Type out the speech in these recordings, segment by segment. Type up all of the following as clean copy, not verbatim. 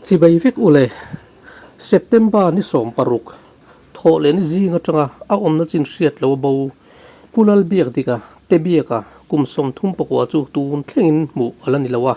Chibai vek u le, September ni 16, thawh leh ni zing atanga a awmna chin hriat lo a bo. Pu Lalbiakdika te biaka kum 34 chu tun thlengin hmuh a la ni lo a.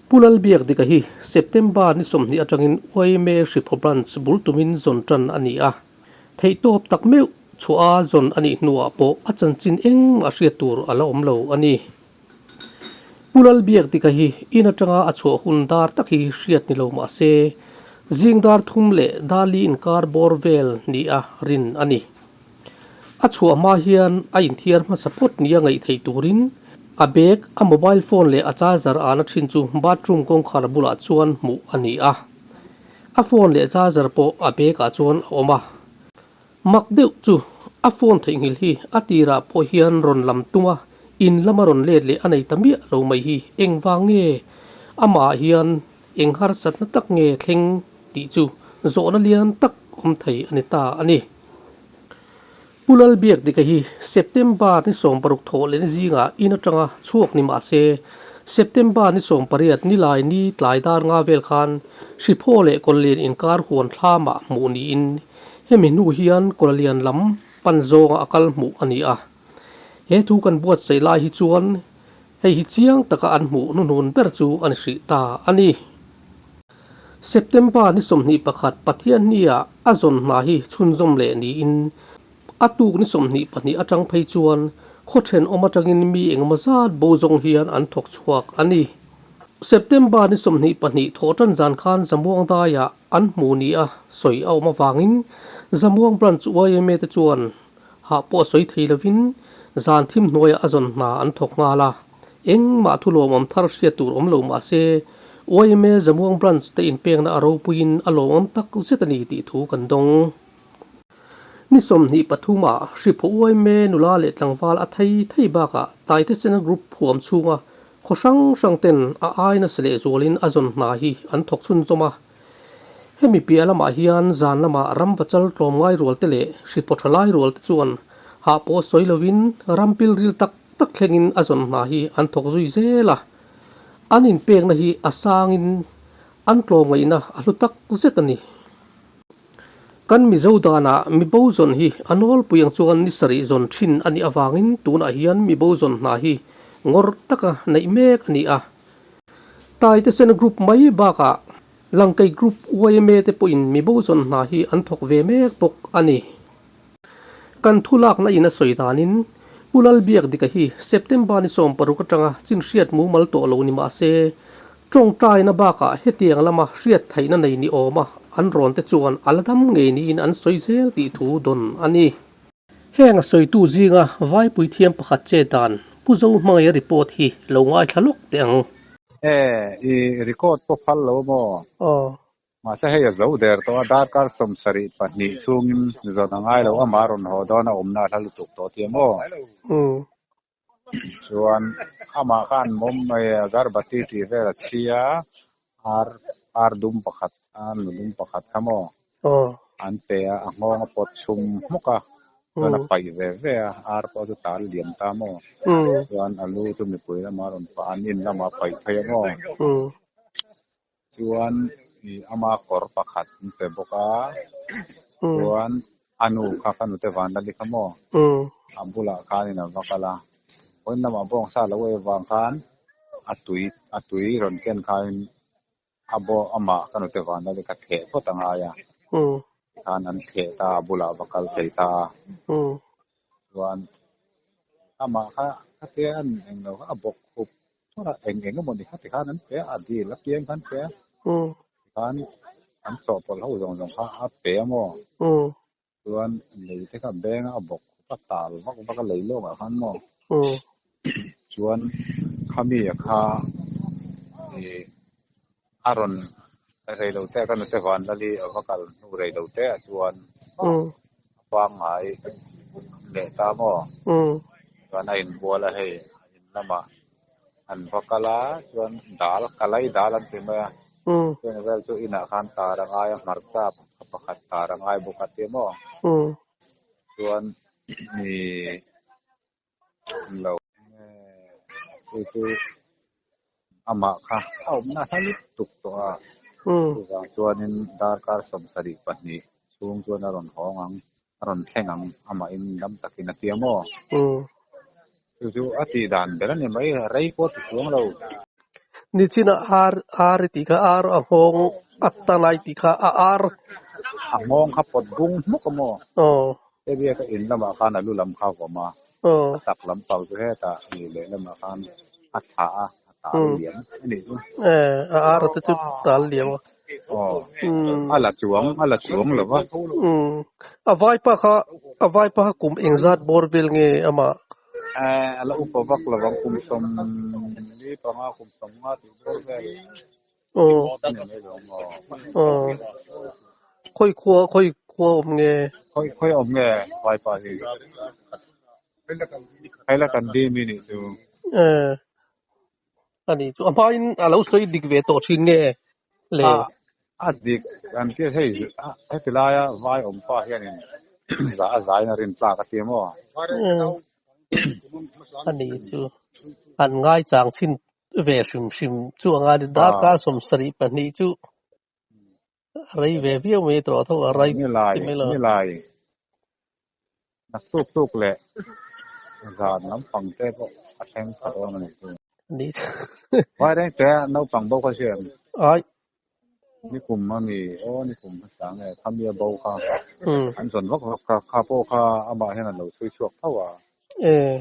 Pu Lalbiakdika hi September ni 20 atangin yma Hriphaw Branch bul tumin zawn tan a ni a. Theihtawp tak meuh chhuah a zawn a nih hnuah pawh a chanchin engmah hriat tur a la awm lo a ni. Pu Lalbiakdika hi in atanga a chhuah hun dar tak hi hriat ni lo mah se, zing dar thum leh dar li inkar bawr vel nia rin a ni. A chhuah hma hian a inthiar hmasa phawt nia ngaih theih turin a bag, a mobile phone leh a charger ahna thin chu bathroom kawngkhar bulah chuan hmuh a ni a. A phone leh charger pawh a bag ah chuan a awm a. Mak deuh chu a phone theihnghilh hi a tirah pawh hian rawn lam tum a, in lama rawn let leh a nei ta miah lo mai hi engvang nge amah ah hian eng harsatna tak nge thleng tih chu zawhna lian tak awm thei a ni ta a ni. Pu Lalbiakdika hi September ni 16 thawh leh ni zingah in atanga chhuak ni mah se, September ni 18 nilai ni tlai dar nga vel khan Hriphaw leh Kawllian inkar huan thlamah hmuh niin hemi hnu hian Kawllian lam pan zawnga a kal hmuh a ni a. He thu kan buatsaih lai hi chuan hei hi chiang taka an hmuh hnuhnun ber chu a ni hrih ta a ni. September ni 21 Pathiannia a zawn hna hi chhunzawm leh niin a tuk ni 22 atang phei chuan khaw thenawm atangin mi engemaw zat bo zawng hian an thawk chhuak a ni. September ni 22 thawh tan zan khan Zamuang daiah an hmu nia sawi a awm avangin Zamuang Branch yma te chuan hah pawh sawi thei lovin zan thim hnuaiah a zawn hna an thawk nghal a. Engmah thu lawmawm thar hriat tur awm lo mah se, yma Zamuang Branch te inpekna a ropuiin a lawmawm tak zet a ni tih thu kan dawng. Ni 23 ah Hriphaw yma nula leh tlangval a thei thei bakah Taite Channel Group huam chhunga khaw hrang hrang ten a ai nasa leh zualin a zawn hna hi an thawk chhunzawm a. Hemi piah lamah hian zan lamah ram vachal tlawmngai rual te leh Hriphaw tha lai rual te chuan hah pawh sawi lovin ram pilril tak tak thlengin a zawn hna hi an thawk zui zel a. An inpekna hi a sangin an tlawmngaihna a hlu tak zet a ni. Kan Mizo danah mibo zawn hi a nawlpui ang chuan ni sarih zawn thin a nih avangin tunah hian mibo zawn hna hi ngawrh taka neih mek a ni a. Taite Sena Group mai bakah Langkei Group yma te pawhin mibo zawn hna hi an thawk ve mek bawk a ni. Kan thu lakna in a sawi danin Pu Lalbiakdika hi September ni 16 atanga chin hriat mumal tawh lo ni mah se, tawngtaina bakah hetiang lama hriat theihna nei ni awma an rawn te chuan a la dam ngei niin an sawi zel tih thu dawn a ni. Heng a sawitu zinga Vaipui thiam pakhat che dan Pu Zohmangaia report hi lo ngaithla lawk teh ang. E, i record pawh phal lo maw? Aw. Mahse hei a zo der tawh a, darkar 72 chhungin zawn a ngai lo, amah rawn haw dawn a awmna a hla lutuk tawh tih maw? Chuan amah khan mawm mai agarbati tih vel a chhi a, ar ar dum pakhat ar nu dum pakhat kha maw an pe a, a nghawng a pawt chhum hmawk a, chuan a paih ve ve a, ar pawh chu tal liam ta maw? Chuan a lu chu mipui lamah a rawn pah a, an in lamah a paih phei a maw? Chuan ih ama kawr pakhat an pe bawk a, chuan a nu kha ka nute Vanlali kha maw a bulah khanin a va kal a, vawiin lamah bawngsa lo ei avang khan a tui a tui rawn ken khanin a baw amah ka nute Vanlali kha theh phawt a ngai a, tikhan an theh ta a bulah a va kal thei ta a, chuan amah kha khatia an englo kha a bawk khup. Chutah eng eng emaw ni kha tikhan an pe a, a dil apiang khan pe a, tikhan an chawhpawlh ho zawng zawng kha a pe a maw? Chuan lei te kha beng a bawk khup a tal vak vak a lei lawk ah khan maw? Chuan khami a kha ih a rawn rei lo te a ka nute Vanlali a va kal hnu rei lo te ah chuan a pangngai leh ta maw? Chuan a inbual a hei a in lamah. An va kal a, chuan dal, kalai dal an ti mai a, chuan vel chu inah khan tar a ngai a, hmarcha pakhat tar a ngai bawk a ti maw? Chuan ih lo chu chu amah kha a awmna hla lutuk tawh a. Chuvang chuanin darkar 72 chhung chuan a rawn hawng ang, a rawn thleng ang, amahin dam takin a tia maw? Chu chu a tih dan ber a ni mai, rei pawh a ti chuang lo. Nichina ar ar i tih kha ar a nghawng a tanai tih kha a ar. A nghawng kha pawt bung hmuk a maw? Aw. Area ka in lamah khan a lu lam kha a vawm a, Aw. a tak lampang chu hetah ni lehlamah khan a thlah a, a tal liam a nih chu. Eh, a ar te chu tal liam a. Aw, a la chuang, a la chuang lo va. Umm, a vaipa kha, a vaipa kha kum engzat bawr vel nge amah? Eh, a la upa vak lo vang, kum 45, kum 50 tih bawr vel. Aw. A ni mai lo maw? Aw. Khawi khua, khawi khua awm nge? Khawi, khawi awm nge vaipa hi? Haila kan dim i nih chu. Eh, a nih chu. A hmain a lo sawi dik ve tawh thin nge le? A, a dik an tia hei, heti laia vai awm pa hianin za a zain a rin tlak a tia maw? A nih chu. An ngaichang chhin ve hrim hrim chu a ngai a ni. Darkar 72 chu a rei ve viau mai tawh tho a rei Nilai, ti mai lo. nilai naktuk tuk leh zan lampang te pawh a thleng pha dawn a nih chu. Ni chu. Vai reng te naupang bo kha hriat. Ai. Nikum a mi aw nikum hmasa nge khamia bo kha an zawn vak vak kha kha pawh kha amah hian a lo chhui chhuak tho a. Eh,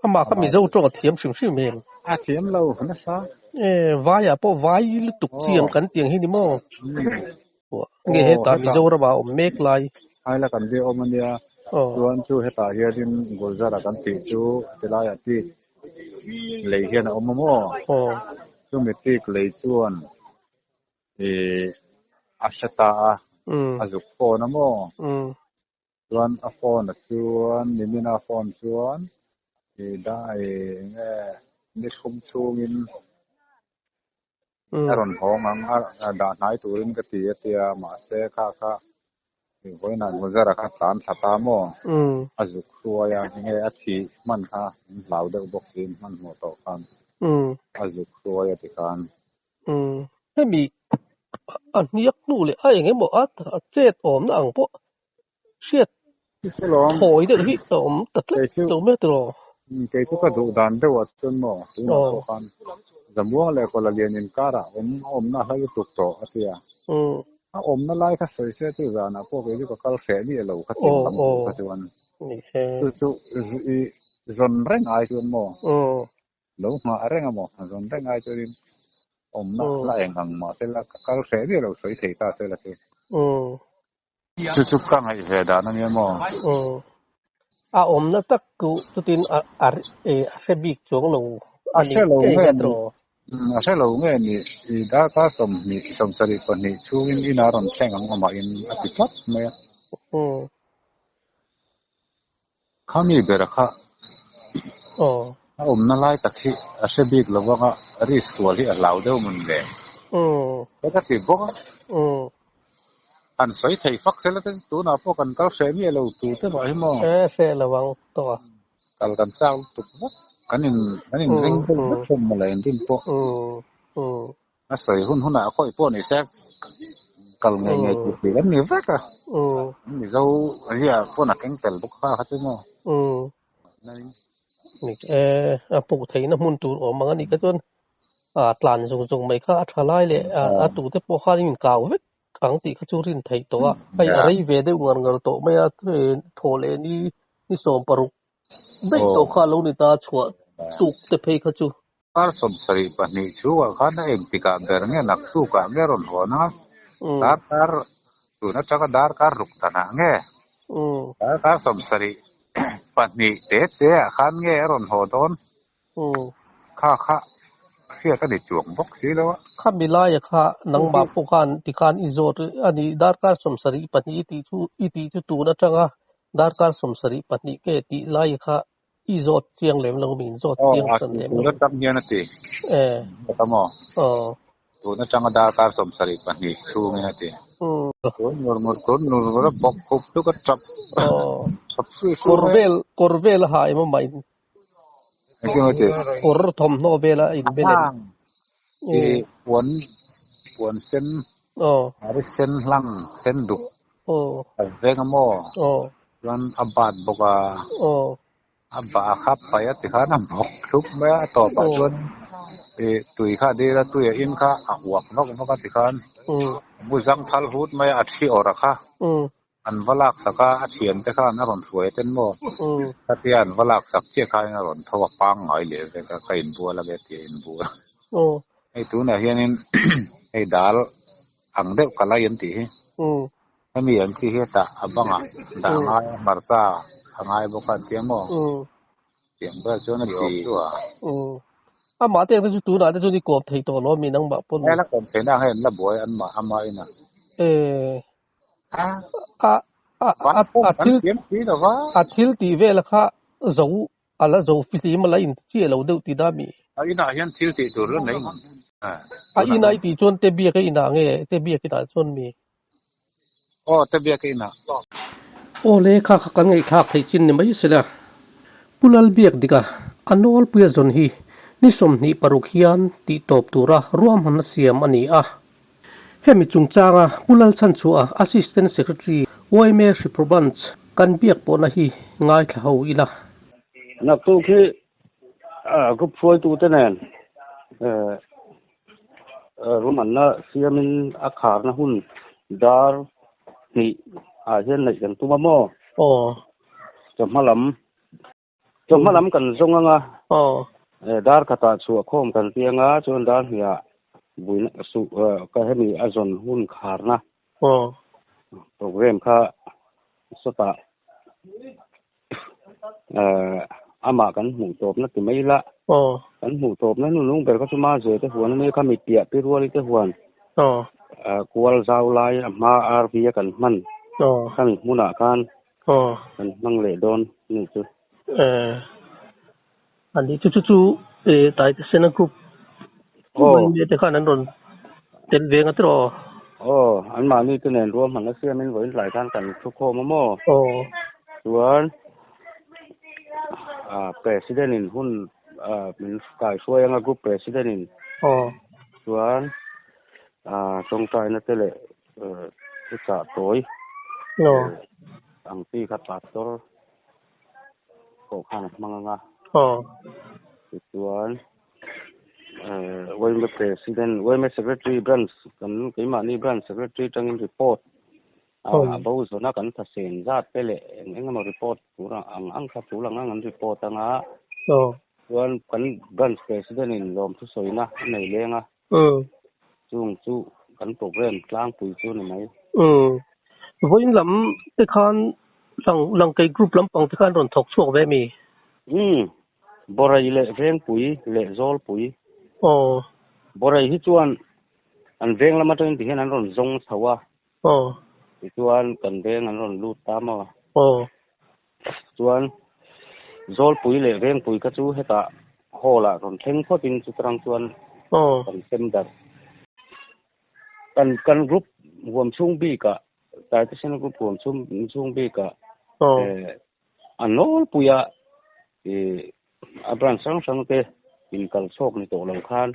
amah kha Mizo tawng a thiam hrim hrim em? A thiam lo nasa. Eh, vaiah pawh vai lutuk chi ang kan tih ang hi ni maw? Nge hetah Mizoram ah a awm mek lai. Haila kan ri awm a nia, chuan chu hetah hianin Gulzar a kan tih chu tilaiah tik lei hian a awm a maw? Chumi tik lei chuan ih a hre ta a, a zuk phone a maw? Chuan a phone a chuan nimina a phone chuan ih dah ih enge ni thum chhungin a rawn hawng ang a dah hnai turin ka ti a tia mahse kha kha ih vawiinah Gulzar-a kha tlan thla ta maw a zuk hruai a enge a thih hman kha an hlau deuh bawk siin hmanhmawh tawh khan a zuk hruai a ti khan. Hemi a hniak hnu leh a eng emaw a chet awmna ang pawh hriat thawi deuh hi a awm ta tlat lo mai a tiraw? Kei chu ka duh dan deuh ah chuan maw tunah pawh khan Zamuang leh Kawlalian inkarah awm a awmna a hla lutuk tawh a ti a. A awmna lai kha sawi se chu zanah pawh kei chu ka kal hreh miah lo kha tiang lam tur kha chuan chu chu i zawn reng ai chuan maw Lo nghah reng a maw? Zawn reng ai chuanin awmna la eng ang mahse la ka kal hreh miah lo sawi thei ta se la chu. Chu chu ka ngaih ve dan a nia maw? A awmna tak chu chutin a hre bik chuang lo a ni ngei nge tiraw? A hre lo nge ni i darkar 20 72 chhungin inah rawn thleng ang amahin a ti tlat mai a. Khami ber kha a awmna lai tak hi a hre bik lo vang a, ri sual hi a hlau deuh mun le. Ka ka ti bawk a. Han sawi thei fak sela te tunah pawh kan kal hreh miah lo tu te mah hi maw? E hreh lo ang tawh a. Kal kan chak lutuk vek. Kan in kan in ring deuh vek hlawm mawle in rin pawh. A sawi hun hunah a khawih pawh ni se kal ngei ngei tur tih kan ni vek a. Mizo zia pawn a keng tel bawk kha kha chu maw. E a hmuh theihna hmun tur awm ang a nih kha chuan a tlan zung zung mai kha a tha lai leh a tute pawh khan inkau vek ang tih kha chu rin theih tawh a. Hei a rei ve deuh ngar ngar tawh mai a, thaw leh ni ni 16 daih tawh kha a lo ni ta chhuah tuk te phei kha chu. Kar 72 chhungah khan a engtikah ber nge naktukah nge rawn hawn a, darkar tun atanga darkar ruk danah nge darkar 72 te te ah khan nge a rawn haw dawn kha kha hriat a ni chuang bawk si lo a. Khami laia kha nangmah pawh khan tikhan i zawt a ni, darkar 72 i tih chu i tih chu tun atanga darkar 72 nge tih laia kha I zawt chiang lem lo min zawt chiang hran lem lo. Tun atang hian a ti. Ka maw? Tun atanga darkar 72 chhungin a ti. Tun ngur ngur tun ngur ngur a bawk khup chu ka tap. Tap sui sui Kawr vel kawr vel a ha em a mah in. Engtin a ti? Kawr thawmhnaw vel a inbel em? I puan puan sen ari sen hlang sen duk a veng a maw chuan a bat bawk a a bah kha paih a tikhan a bawk thlup mai a a tawpah chuan ih tui kha a dil a tui a in kha a uak vak vak a tikhan a bu zang thal hut mai a a thi awrh a kha. An va lak sak a, a thiante khan a rawn hruai a ten maw? Khatia an va lak sak chiah khain a rawn tho a pangngai leh vek a, ka inbual a ve tia inbual. Hei tunah hianin hei dal ang deuh ka lai an tih hi. Hemi an tih hi hetah a bangah dah ngai a, hmarcha a ngai bawk a an tia maw? Tiang vel chuan a ti chu a. Amah te chu tunah te chuan i kawp thei tawh lo a mi nangmah pawn. Hela kawm theihna ang hei an la buai anmah ama ina. A thil tih vel kha zo a la zo fihlim a la in chiah lo deuh tih da mi. A inah hian thil tih tur la nei ngam. A inah i tih chuan te biak a inah nge te biak inah chuan mi? Aw te biak a inah. Aw le kha kha kan ngaihthlak theih chin ni mai sela. Pu Lalbiak dika a nawlpuia zawn hi ni 26 hian tih tawp tura ruahmanna siam a ni a. Hemi chungchanga Pu Lalchhanchhuah Assistant Secretary yma Hripro Branch kan biak pawhna hi ngaithla ho ila. Naktuk hi group hruaitute nen ruahmanna siamin a kharna hun dar hnih ah hian neih kan tum a maw? Aw. Chawhma lam Chawhma lam kan zawng anga dar khatah chhuah khawm kan piang a, chuan dar hniah buina suh ka hemi a zawn hun kharna program kha sawtah amah kan hmuh tawpna ti mai ila, kan hmuh tawpna hnunung ber kha chu Maze te huan ania kha mi piah pi ruali te huan kual zau lai a hma RV a kan hman khami hmunah khan Aw. Kan hmang leh dawn ni chu. Eh. Ani chu chu chu eh Taite Sena group. Aw. Te khan an rawn tel ve nga tiraw? Aw, an mahni te nen ruahman a siamin vawiin tlai khan kan thu khawm a maw? Aw. Chuan ah President in hun ah min kai hruai anga group President in. Aw. Chuan ah tawngtaina te leh Thuchah tawi ang chi kha pastor pawh khan a hmang ang a. Tichuan yma president, yma secretary branch kan keimahni branch secretary atangin report a bo zawna kan thasen zat te leh eng eng emaw report tur ang ang kha tul ang ang an report ang a. Chuan kan branch president in lawmthu sawina a nei leng a. Chung chu kan program tlangpui chu ni mai. Umm. Vawiin lam te khan lang langkei group lampang te khan rawn thawk chhuak ve mi? Umm. Borai leh Vengpui leh Zawlpui. Aw. Borai hi chuan an veng lam atangin ti hian an rawn zawng chho a. Aw. Tichuan kan veng an rawn lut ta maw? Aw. Chuan Zawlpui leh Vengpui kha chu hetah hall ah rawn thleng phawt in chutarang chuan kan sem darh. Kan kan group huam chhung bik ah Taitesena group huam chhung chhung bik ah a nawlpui a ih a branch hrang hrang te in kal chhawk ni tawh lo khan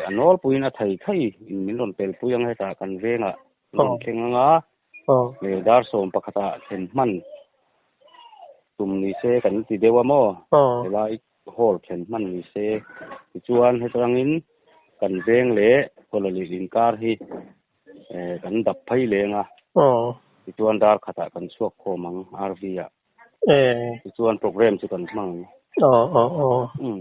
a nawlpui in a thei thei in min rawn pel pui ang hetah kan veng ah rawn thleng ang a. Dar 11 ah thlen hman tum ni se kan ti deuh a maw? Helai hall thlen hman ni se. Tichuan hetangin kan veng leh Kawlali inkar hi kan dap phei leng a. Tichuan dar khatah kan chhuak khawm ang RV ah. Tichuan program chu kan hmang ang.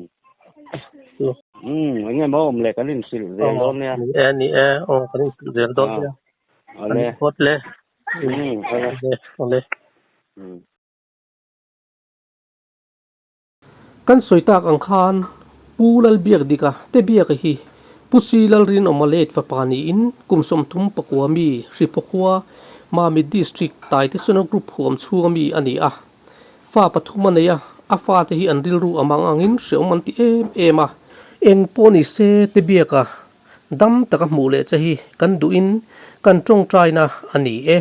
Eng nge maw awm leh kan inhrilh zel dawn nia. Ni e, ni e. Aw, kan inhrilh zel dawn nia. Awle. Phawt le. Awle. Kan sawi tak ang khan Pu Lalbiakdika te biaka hi Pu Si Lalrinawma let fapa niin kum 39 mi Hripawkhua Mamit District Taitesena Group huam chhunga mi a ni a. Fa pathum a nei a, a fate hi an rilru a mang angin hreawm an ti em em a. Eng pawh ni se te biaka dam taka hmuh leh che hi kan duhin kan tawngtaina a ni e.